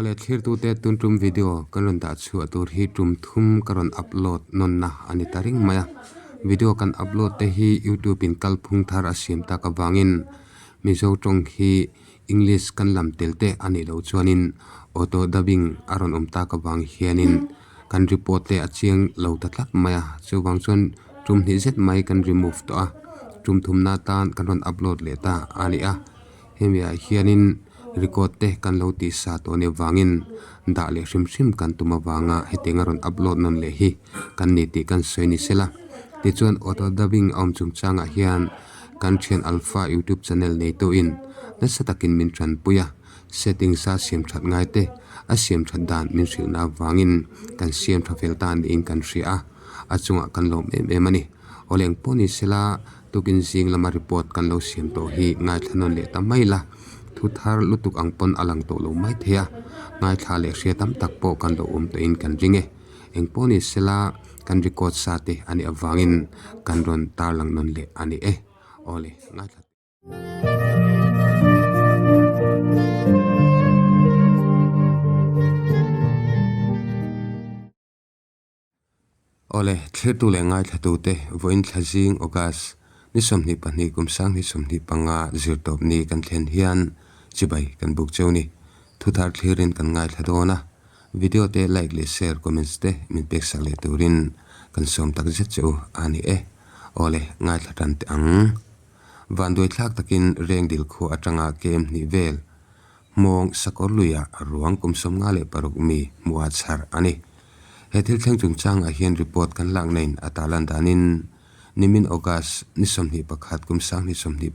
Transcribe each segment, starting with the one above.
Awle thlirtute tun tum video kan rawn dah chhuah tur hi tum thum ka rawn upload nawnna a ni ta reng mai a. Video kan upload te hi youtube in kalphung thar a siam tak avangin Mizo tawng hi English kan lam tel te a nih loh chuanin auto dubbing a rawn awm tak avang hianin kan report te a chiang lo ta tlat mai a. Chuvang chuan tum hnih zet mai kan remove tawh a, tum thumna tan kan rawn upload leh ta a ni a. Hemi ah hianin record te kan lo tih sa tawh nih avangin dah leh hrim hrim kan tum avanga hetiang a rawn upload nawn leh hi kan ni tih kan sawi ni sela. Tichuan auto dubbing a awm chungchangah hian kan thian Alpha youtube channel neituin nasa takin min tanpui a, settings a siam that ngai te a siam that dan min hrilhna avangin kan siam tha fel ta niin kan hria a, a chungah kan lawm em em a ni. Awle eng pawh ni sela. Tukin zing lama report kan lo siam tawh hi ngaithla nawn leh ta mai la, thu thar lutuk ang pawn a lang tawh lo mai thei a, ngaithla leh hria tam tak pawh kan lo awm tawhin kan ring e. Eng pawh ni sela kan record sa te a nih avangin kan rawn tarlang nawn leh a ni e. Awle ngaithla. Awle, thlirtu leh ngaithlatute vawiin thla zing August ni 22 kum 2025 zirtawp ni kan thlen hian chibai kan buk cheu ni. Thuthar thlirin kan ngaithla dawn a, video te like leh share comments te min pek sak leh turin kan sawm tak zet che u a ni e. Awle, ngaithla tan teh ang. Vanduai thlak takin Rengdil khua atanga kem hnih vel Hmawng sakawr luiah ruang kum 56 mi hmuha chhar a ni. He thil thleng chungchangah hian report kan lak nain a tarlan danin nimin August ni 21 kum 2025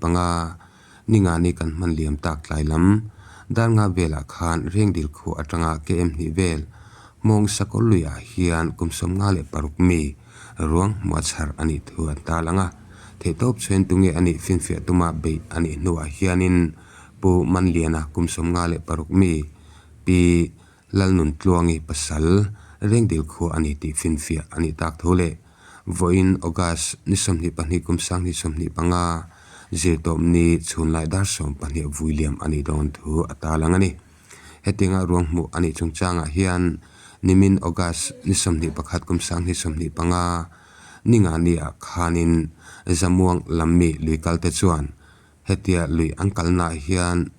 ni nga ni kan hman liam tak tlai lam dar nga velah khan Rengdil khu atanga KM hnih vel Hmawng sakawr luiah hian kum 56 mi ruang hmuha chhar a nih thu an tarlang a. Theihtawp chhuain tunge a nih finfiah tuma beih a nih hnuah hianin Pu Manliana kum 56 mi, Pi Lalnuntluangi pasal Rengdil khua a ni tih finfiah a nih tak tho leh vawiin August ni 22 kum 2025 zirtawp ni chhunlai dar 12 vui liam a nih dawn thu a tarlang a ni. Hetianga ruang hmuh a nih chungchangah hian nimin August ni 21 kum 2025 ni nga ni ah khanin Zamuang lam mi lui kal te chuan Hetia lui an kalnaah hian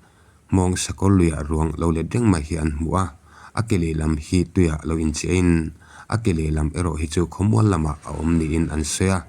hmawng sakawr luiah ruang lo let reng mai hi an hmu a, a ke lehlam hi tuiah lo inchiahin a ke lehlam erawh hi chu khawmual lamah a awm niin an sawi a.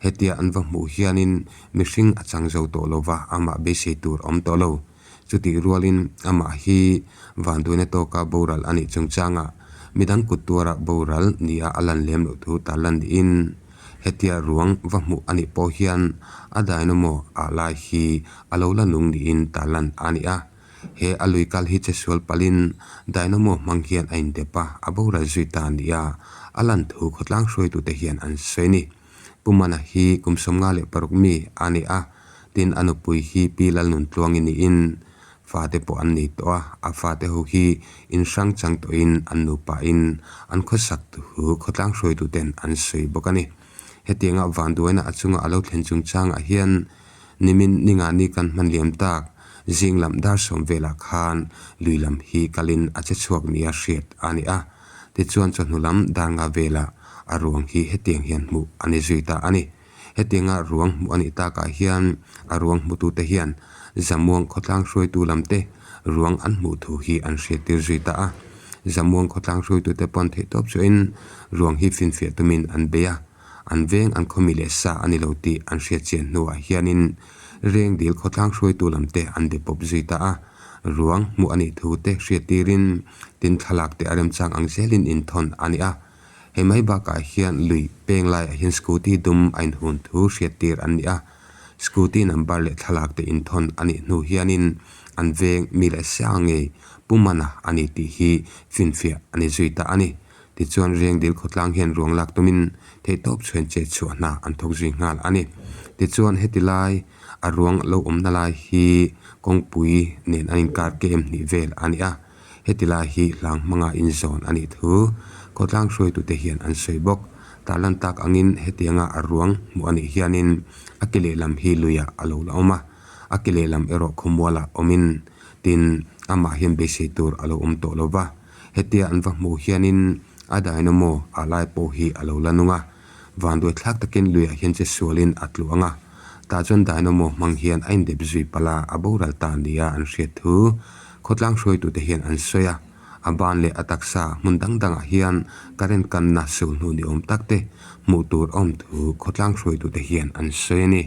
Hetia an va hmuh hianin mihring a chang zo tawh lo va, amah beisei tur a awm tawh lo. Chutih rualin amah hi vanduaina tawka boral a nih chungchangah midang kut tuara boral nia a lan lem loh thu tarlan niin, Hetia ruang va hmuh a nih pawh hian a dynamo ah lai hi a lo la nung niin tarlan a ni a. He a lui kal hi che sual palhin dynamo hmang hian a indep a, a boral zui ta a ni a, a lan thu khawtlang hruaitute hian an sawi a ni. Pu Mana hi kum 56 mi a ni a, tin a nupui hi Pi Lalnuntluangi niin Fate pawh an nei tawh a, a fate ho hi in hrang chang tawhin an nupa in an khawsak thu khawtlang hruaitu ten an sawi bawk a ni. Hetianga vanduaina a chunga a lo thlen chungchangah hian nimin ninga ni kan hman liam tak zing lam dar sawm velah khan lui lam hi kalin a che chhuak nia hriat a ni a, tichuan chawhnu lam dar nga velah a ruang hi hetiang hian hmuh a ni zui ta a ni. Hetianga ruang hmuh a nih takah hian a ruang hmutute hian Zamuang khawtlang hruaitu lamte ruang an hmuh thu hi an hriattir zui ta a. Zamuang khawtlang hruaitute pawn theihtawp chuahin ruang hi finfiah tumin an bei a, an veng an khawmi leh sa a ni lo tih an hriatchian hnuah hianin Rengdil khawtlang hruaitu lamte an be pawp zui ta a. Ruang hmuh a nih thute hriattirin tin thlalak te a remchang ang zelin inthawn a ni a. Hei mai bakah hian lui peng laiah hian scooty dum a inhun thu hriattir an ni a, scooty number leh thlalak te inthawn a nih hnu hianin an veng mi leh sia ngei Pu Mana a ni tih hi finfiah a ni zui ta a ni. Tichuan Rengdil khawtlang hian ruang lak tumin theihtawp chhuan che chhuah hna an thawk zui nghal a ni. Tichuan heti lai a ruang lo awmna lai hi kawngpui nen an inkar kem hnih vel a ni a. Heti lai hi hlang hmanga inzawn a nih thu khawtlang hruaitute hian an sawi bawk. Tarlan tak angin hetianga a ruang hmuh a nih hianin a ke lehlam hi luiah a lo la awm a, a ke lehlam erawh khawmualah awmin tin Amah hian beisei tur a lo awm tawh lo va, hetia an va hmuh hianin a dynamo a lai pawh hi a lo la nung a, vanduai thlak takin luiah hian che sualin a tlu ang a, tah chuan dynamo hmang hian a indep zui palh a, a boral ta nia an hriat thu khawtlang hruaitute hian an sawi a, a ban leh a taksa hmun dang dangah hian current kanna sul hnu ni awm tak te hmuh tur a awm thu khawtlang hruaitute hian an sawi a ni.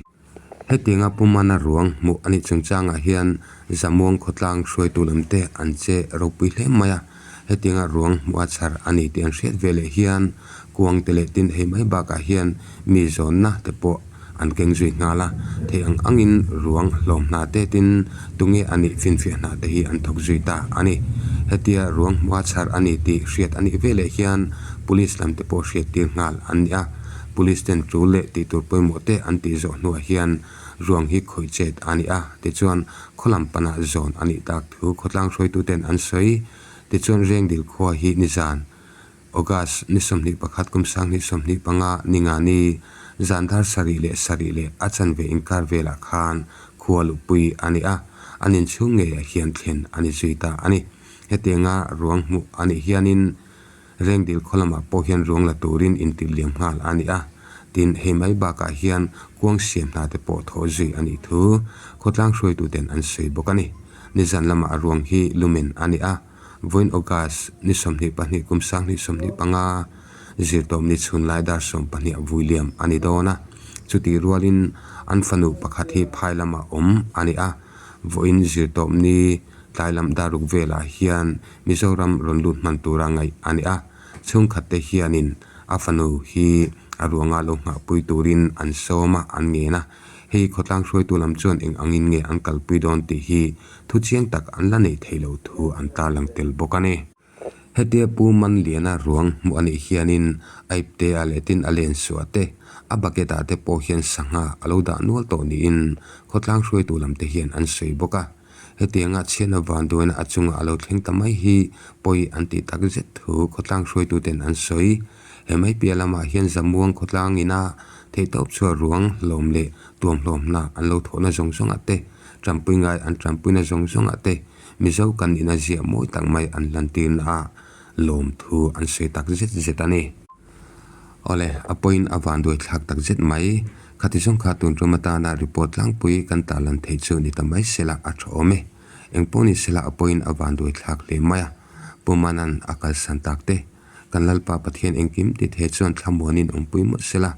Hetianga Pumana ruang hmuh a nih chungchangah hian Zamuang khawtlang hruaitu lamte an che ropui hle mai a, hetianga ruang hmuh a chhar a ni tih an hriat ve leh hian kuangte leh tin hei mai bakah hian mi zawnna te pawh an keng zui nghal a, thei ang angin ruang hlawm hna te tin tunge a nih finfiah hna te hi an thawk zui ta a ni. Hetia ruang hmuh a chhar a ni tih hriat a nih ve leh hian Police lamte pawh hriattir nghal an ni a. Police ten tul leh tih tur pawimawh te an tih zawh hnuah hian ruang hi khawih chet a ni a, tichuan khaw lam panah zawn a nih tak thu khawtlang hruaitu ten an sawi. Tichuan Rengdil khua hi nizan August ni 21 kum 2025 ni nga ni zan dar sarih leh sarih leh a chanve inkar velah khan khua luhpui a ni a, an inchhung ngeiah hian thlen a ni zui ta a ni. Hetianga ruang hmuh a nih hianin Rengdil khaw lamah pawh hian ruang la turin intirh liam nghal a ni a, tin hei mai bakah hian kuang siam hna te pawh thawh zui a nih thu khawtlang hruaituten an sawi bawk a ni. Nizan lamah ruang hi lumen a ni a, vawiin August ni 22 kum 2025 zirtawm ni chhun lai dar 12 ah vui liam a ni dawn a, chutih rualin an fanu pakhat hi phai lamah awm a ni a, vawiin zirtawm ni tlai lam dar ruk velah hian Mizoram rawn lut hman tura ngaih a ni a, chhungkhatte hianin a fanu hi a ruanga lo nghahpui turin an sawm a, an ngen a. Hei khawtlang hruaitu lam chuan eng angin nge an kalpui dawn tih hi thu chiang tak an la neih theih loh thu an tarlang tel bawk a ni. Hetia Pu Manliana ruang hmuh a nih hianin a iptea leh tin a len suah te, a bucket ah te pawh hian sangha a lo dah nual tawh niin khawtlang hruaitu lam te hian an sawi bawk a. Hetianga chhiatna vanduaina a chunga a lo thleng ta mai hi pawi an tih tak zet thu khawtlang hruaituten an sawi. He mai piah lamah hian Zamuang khawtlang ina theihtawp chhuah ruang hlawm leh tuamhlawmna an lo thawhna zawng zawngah te, tanpui ngai an tanpuina zawng zawngah te Mizo kan ina ziah mawi tak mai an hlantirna ah lawm thu an sawi tak zet zet a ni. Awle, a pawhin a vanduai thlak tak zet mai. Khati zawng kha tun tum atana report tlangpui kan tarlan theih chu ni ta mai sela a tha awm e. Eng pawh ni sela a pawhin a vanduai thlak hle mai a. Pu Manan a kalsan tak te. Kan Lalpa Pathian engkim ti the chuan thlamuanin awmpui mawlh sela,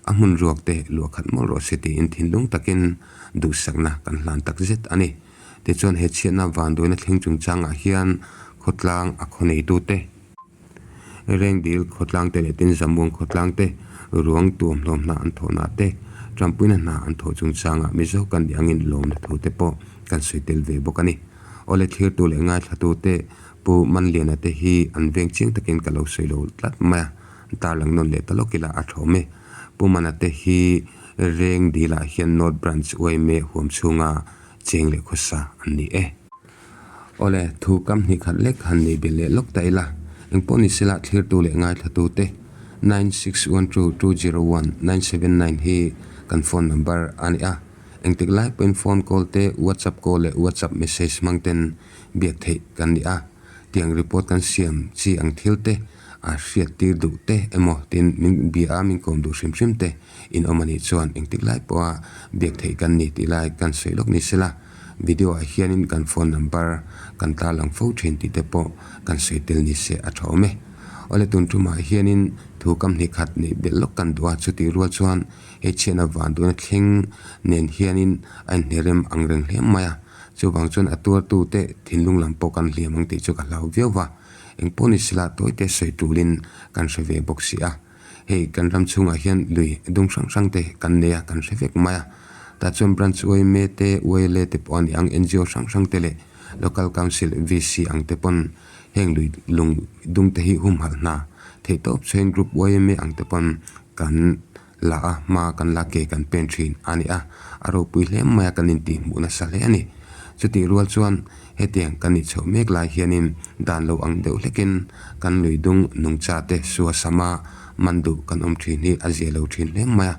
a hmun ruak te luah khat mawlh rawh se tiin thinlung takin duhsakna kan hlan tak zet a ni. Tichuan he chhiatna vanduaina thleng chungchangah hian khawtlang a khaw neitute, Rengdil khawtlang te leh tin Zamuang khawtlang te ruang tuam hlawm hna an thawh nah te, Trampuina hna an thawh chungchangah Mizo kan nih angin lawmna thu te pawh kan sawi tel ve bawk a ni. Awle thlirtu leh ngaithlatu te Pu Manliana te hi an veng chiang takin ka lo sawi lo tlat mai a, tarlang nawn leh ta lawk ila a tha awm e. Pu Mana te hi Rengdil ah hian North Branch yma huam chhunga cheng leh khawsa an ni e. Awle, thu kam hnih khat lek han nei belh leh lawk ta ila, engpawh ni sela thlirtu leh ngaithlatu te 96122019 79 hi kan phone number a ni a, engtik lai pawhin phone call te, whatsapp call leh whatsapp message hmang ten biak theih kan ni a, tiang report kan siam chi ang thil te a hriat tir duh te emaw tin min bia a min kawm duh hrim hrim te in awm a nih chuan engtik lai pawha biak theih kan ni tih lai kan sawi lawk ni sela. Video ah hianin kan phone number kan tarlang fo thin tih te pawh kan sawi tel ni se a tha awm e. Awle tun tumah hianin thu kam hnih khat neih belh lawk kan duh a, chutih rual chuan hei chhiatna vanduaina thleng nen hianin a inhnerem ang reng hle mai a, chuvang chuan a tuartu te thinlung lam pawh kan hliam ang tih chu ka hlau viau va, engpawh ni sela tawite sawi tulin kan hre ve bawk si a. Hei kan ram chhungah hian lui dung hrang hrang te kan nei a, kan hre vek mai a. Tah chuan branch yma te, YLA te pawh a ni ang, NGO hrang hrang te leh Local Council, VC ang te pawn heng lui lung dung te hi humhalh hna theih tawp chuan group yma ang te pawn kan la a, hma kan la ke kan pen thin a ni a. A ropui hle mai a, kan intihhmuh nasa hle a ni. Chutih rual chuan Hetiang kan nih chhoh mek lai hianin dan lo ang deuh hlekin kan lui dung nungcha te suasama man duh kan awm thin hi a zia lo thin hle mai a.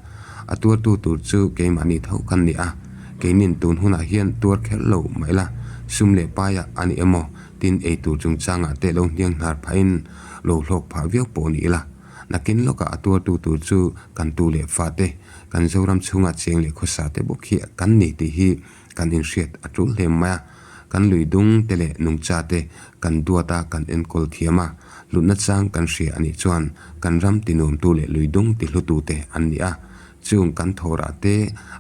A tuartu tur chu keimahni tho kan ni a, keinin tun hunah hian tuar kher lo mah ila. Sum leh paiah a ni emaw, tin eitur chungchangah te lo hniang hnar phahin lo hlawk phah viau pawh ni ila. Nakin lawkah a tuartu tur chu kan tu leh fate, kan Zoram chhunga cheng leh khawsa te bawk hi kan ni tih hi kan inhriat a tul hle mai a. Kan lui dung te leh nungcha te kan duat a, kan enkawl thiam a, hlutna chang kan hria a nih chuan kan ram tinuamtu leh lui dung tihlutu te an ni a. Chung kan thawhrah te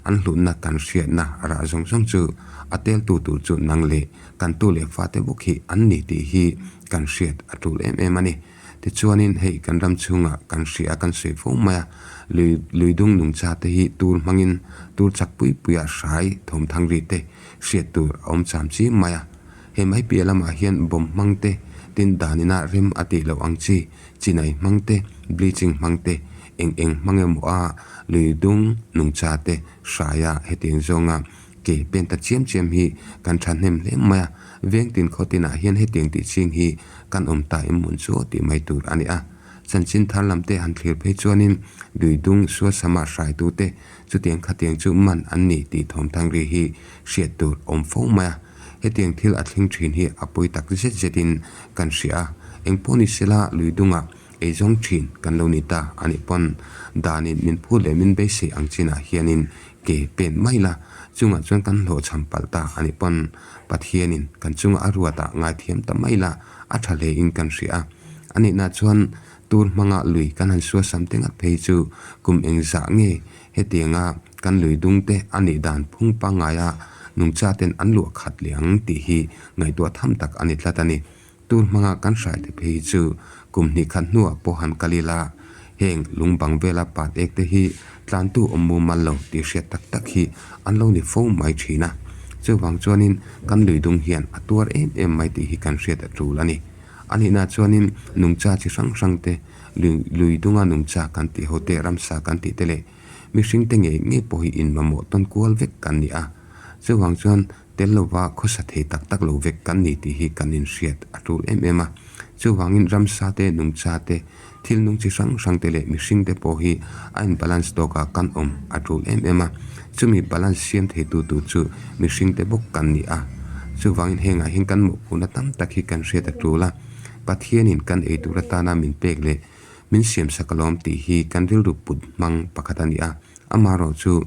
an hlutna kan hriatna rah zawng zawng chu a teltu tur chu nang leh kan tu leh fate bawk hi an ni tih hi kan hriat a tul em em a ni. Tichuanin hei kan ram chhungah kan hria kan sawi fo mai a, lui lui dung nungcha te hi tur hmangin tur chak pui puia hrai thawmthang ri te hriat tur a awm cham chi mai a. Hei mai piah lamah hian bawm hmang te, tin danina rem a tih loh ang chi, chinai hmang te, bleaching hmang te, eng eng hmang emaw a lui dung nungcha te hraia hetiang zawnga Ke pen ta chiam chiam hi kan thahnem hle mai a, veng tin khaw tinah hian hetiang tih ching hi kan awm ta em mun chu tih mai tur a ni a. Chanchin thar lam te han thlir phei chuanin Duidung Sualsama hraitute chutiang khatiang chu man an ni tih thawmthang ri hi hriat tur awm fo mai a. Hetiang thil a thleng thin hi a pawi tak zet zetin kan hria a, engpawh ni sela Luidungah eizawng thin kan lo ni ta a nih pawn danin min phut leh min beisei ang chinah hianin Ke pen mai la, chungah chuan kan hlawhchham palh ta a nih pawn Pathianin kan chunga a ruatah ngaithiam ta mai la, a tha hlein kan hria a. A nihna chuan tur hmanga lui kan han suasam te ngat phei chu kum engzah nge hetianga kan lui dung te a nih dan phung pangngaia nungchaten an luah khat leh ang tih hi ngaihtuah tham tak a ni tlat a ni. Tur hmanga kan hraite phei hi chu kum hnih khat hnuah pawh han kal ila, heng lung bang vela pat ek te hi tlantu awm mumal lo tih hriat tak tak hi an lo ni fo mai thin a. Chuvang chuanin kan lui dung hian a tuar em em mai tih hi kan hriat a tul a ni. A nihna chuanin nungcha chi hrang hrang te, lui lui dunga nungcha kan tih ho te, ramsa kan tih te leh mihring te ngei ngei pawh hi inmamawh tawn kual vek kan ni a. Chuvang chuan Tel lova khawsa thei tak tak lo vek kan ni tih hi kan inhriat a tul em em a. Chuvangin ramsa te, nungcha te, thil nung chi hrang hrang te leh mihring te pawh hi a in balance tawkah kan awm a tul em em a. Chumi balance siam thei tu tur chu mihring te bawk kan ni a. Chuvangin hengah hian kan mawhphurhna tam tak hi kan hriat a tul a. Pathianin kan ei tur atana min pek leh min siamsak alawm tih hi kan rilru put hmang pakhat a ni a. Amaherawhchu.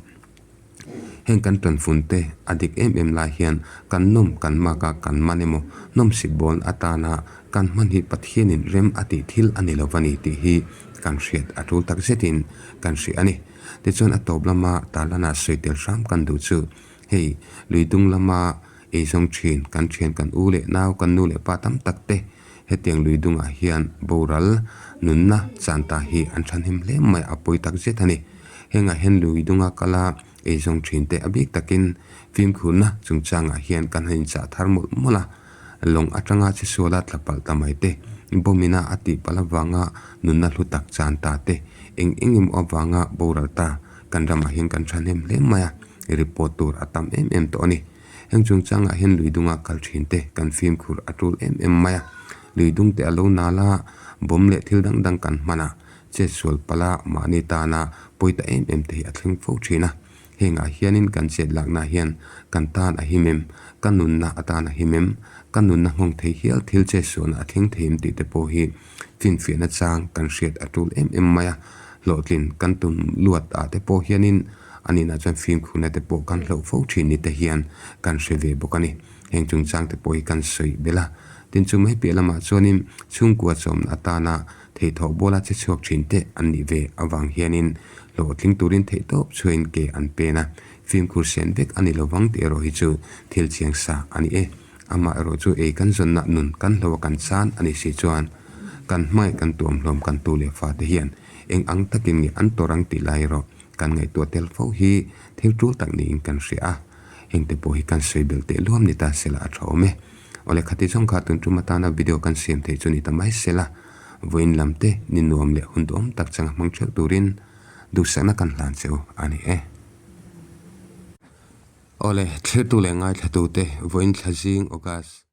Heng kan tawnfun te a dik em em lai hian kan nawm kan mak a, kan man emaw nawmsip bawn atana kan hman hi Pathianin rem a tih thil a ni lo va ni tih hi kan hriat a tul tak zetin kan hria a ni. Tichuan a tawp lama tarlana sawi tel hram kan duh chu hei lui dung lama eizawng thin kan thian kan u leh nau kan nu leh pa tam tak te hetiang lui dungah hian boral nunna chan ta hi an thahnem hle mai a pawi tak zet a ni. Hengah hian lui dunga kala eizawng thin te a bik takin fimkhurna chungchangah hian kan han inchah thar mawlh mawlh a, lawng atanga chisuala tla palh ta mai te, bawmina a tih palh avanga nunna hlu tak chan ta te, eng eng emaw avanga boral ta kan ramah hian kan thahnem hle mai a, report tur a tam em em tawh a ni. Heng chungchangah hian lui dunga kal thin te kan fimkhur a tul em em mai a, lui dung te a lo nal a, bawm leh thil dang dang kan hman a, Chetsual pala mahni tana pawi ta em em te hi a thleng fo thin a. Hengah hianin kan chet lakna hian kan tan a him em, ka nunna atan a him em, ka nunna nghawng thei hial thil chetsualna a thleng thei em tih te pawh hi finfiahna chang kan hriat a tul em em mai a. Hlawhtlin kan tum luat ah te pawh hianin a nihna chuan fimkhurna te pawh kan hloh fo thin ni te hian kan hre ve bawk a ni. Heng chungchang te pawh hi kan sawi belh a. Tin chu mai piah lamah chuanin chhungkua chawmna atana Theihthawh buala che chhuak thin te an nih ve avang hianin hlawhtling turin theihtawp chhuain ke an pen a, fimkhur sen vek a ni lovang tih erawh hi chu thil chiang sa a ni e. Amah erawh chu ei kan zawnna nun kan hlo a kan chan a ni si chuan kan hmangaih kan tuamhlawm kan tu leh fate hian eng ang takin nge an tawrh ang tih lai erawh kan ngaihtuah tel fo hi thil tul tak niin kan hria a, hengte pawh hi kan sawi belh teh luam ni ta sela a tha awm e. Awle khati zawng kha tun tum atana video kan siam theih chu ni ta mai sela. Vawiin lam te ni nuam leh hun duhawm tak changa hmang theuh turin duhsakna kan hlan che u a ni e. Awle, thlirtu leh ngaithlatute vawiin thla zing August.